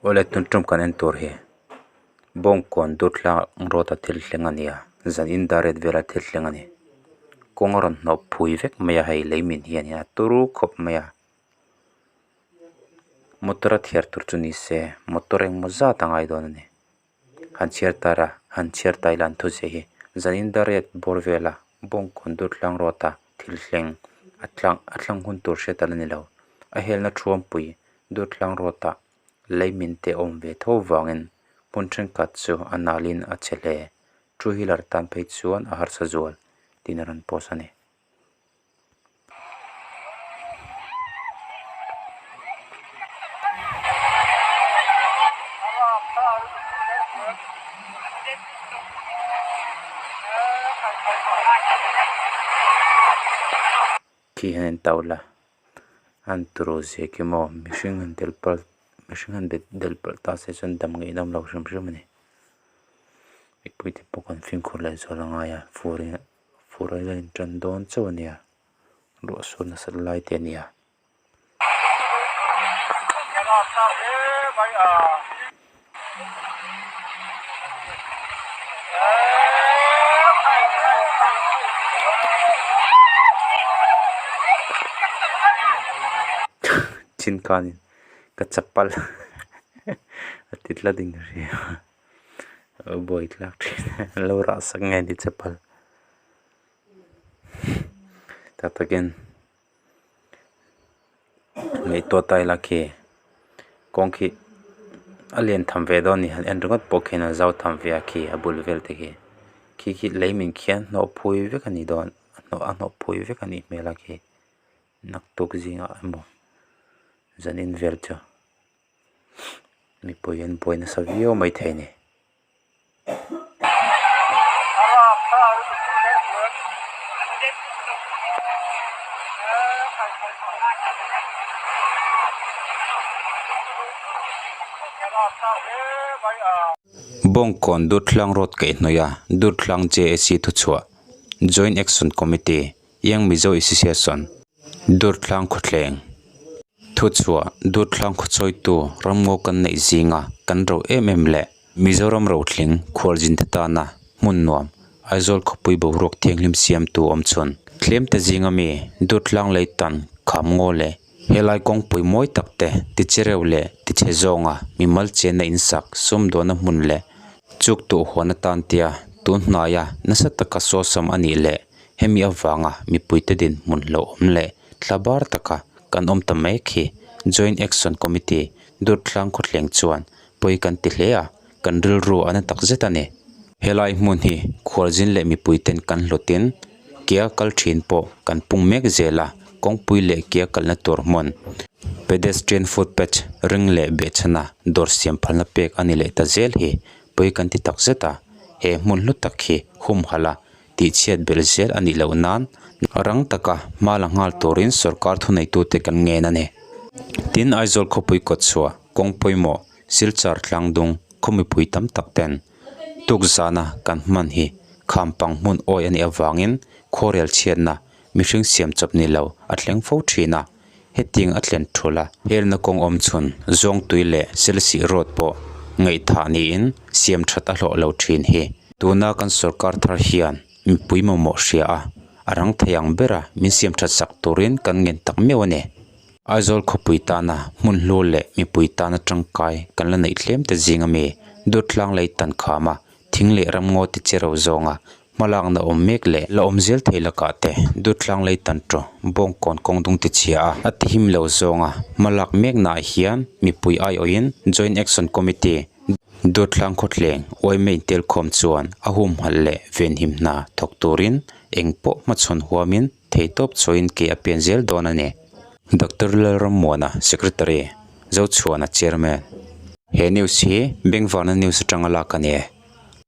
Awle tun tum kan en tur hi bawngkawn durtlang road a thil thleng a ni a zan in dar riat vela thil thleng a ni kawng a rawn hnawh phui vek mai a hei lei min hian a turu khawp mai a motor a thiar tur chu ni se motor engemaw zat a ngai dawn a ni han chhiar tar a han chhiar ta ila an thu ziah hi zan in dar riat bawr vela bawngkawn durtlang road a thil thleng a tlang a tlang hun tur hriat a la ni lo a helna thuampui durtlang road ah lei min te a awm ve tho vangin hmun thenkhat chu a nalhin a che hle two wheeler tan phei chuan a harsa zual tiin a rawn post a ni. Khi hian an tauh la an turu zia khi maw mihring han tel palh mihring han bet del palh ta se chuan dam ngei dam lo hrim hrim a ni mipui te pawh kan fimkhur leh zual a ngai a fur in fur a la intan dawn chauh a nia ruah sur nasat lai te a nia. Chin khanin ka chapal a ti tlat in ka hria a buai thlak thin a lo rah sak nge ni chapal tak takin. Ngaihtuah ta ila khi kawng khi a lian tham ve dawn a ni han en ringawt pawh khian a zau tham ve a khi a bul vel te khi khi khi lei min khian hnawh phui vek a ni dawn a hnawh phui vek a nih hmel a khi naktuk zingah emaw zanin vel chu mipui an buai nasa viau maithei a ni. Bawngkawn Durthlang Road kaihhnawih a Durthlang JAC thuchhuah Joint Action Committee Young Mizo Association Durthlang khawthleng Thuchhuah Durthlang khawchawitu ramngaw kan neih zinga kan ro em em leh Mizoram rotling khualzin te tana hmun nuam Aizawl khawpui boruak thianghlim siamtu awm chhun tlemte zinga mi Durthlang lei tan kham ngaw leh helai kawngpui mawi tak te tichereu leh tichhe zawnga mimal chenna insak sumdawhna hmun leh chuk tuh huan atan tia tun hnaia nasa taka sawsam a nih leh Hemi avanga mipuite dinhmun hlauhawm leh thla bar taka kan awm ta mai khi Joint Action Committee Durtlang khawthleng chuan pawi kan ti hle a, kan rilru a na tak zet a ni. Helai hmun hi khualzin leh mipuiten kan hlawtin kia kal thin pawh kan pung mek zel a, kawngpui leh kia kalna tur hmun pedestrian footpath ring leh behchhana dawr siam phalna pek a ni leh ta zel hi pawi kan ti tak zet a, he hmun hlu tak hi humhalh a tihchhiat belh zel a nih loh nan rang taka hma la nghal turin sorkar thuneitute kan ngen a ni. Tin, Aizawl khawpui kawtchhuah kawng pawimawh Silchar tlangdung khaw mipui tam tak ten tukzahna kan hman hi khampang hmun awi a nih avangin khuarel chhiatna mihring siam chawp ni lo a thleng fo thin a, hetiang a thlen thul a. Helna kawng awm chhun Zawngtui leh Selsih Road pawh ngaihthah niin siam that a hlawh lo thin hi. Tuna kan sorkar thar hian mipui mamawh hria a, a rang thei ang bera min siam that sak turin kan ngen tak meuh a ni. Aizawl khawpui tana hmun hlu leh mipui tana tangkai kan la neih tlem te zing ami Durtlang lei tan khama thing leh ramngaw ti che ro zawnga Hmalakna awm mek leh la awm zel thei lakah te Durtlang lei tan ṭaw Bawngkawn kawng dung ti chhia a, a tihim lo zawnga hmalak meknaah hian mipui aiawhin Joint Action Committee Durtlang khawthleng uaime intelkhawm chuan a humhalh leh venhim hna thawk turin engpawh hmachhawn huamin theitawp chhuahin ke a pian zel dawn a ni. Doctor Lalrammuana, Secretary, Zochhuana, Chairman. He news hi Bengvarna news atanga lak a ni e.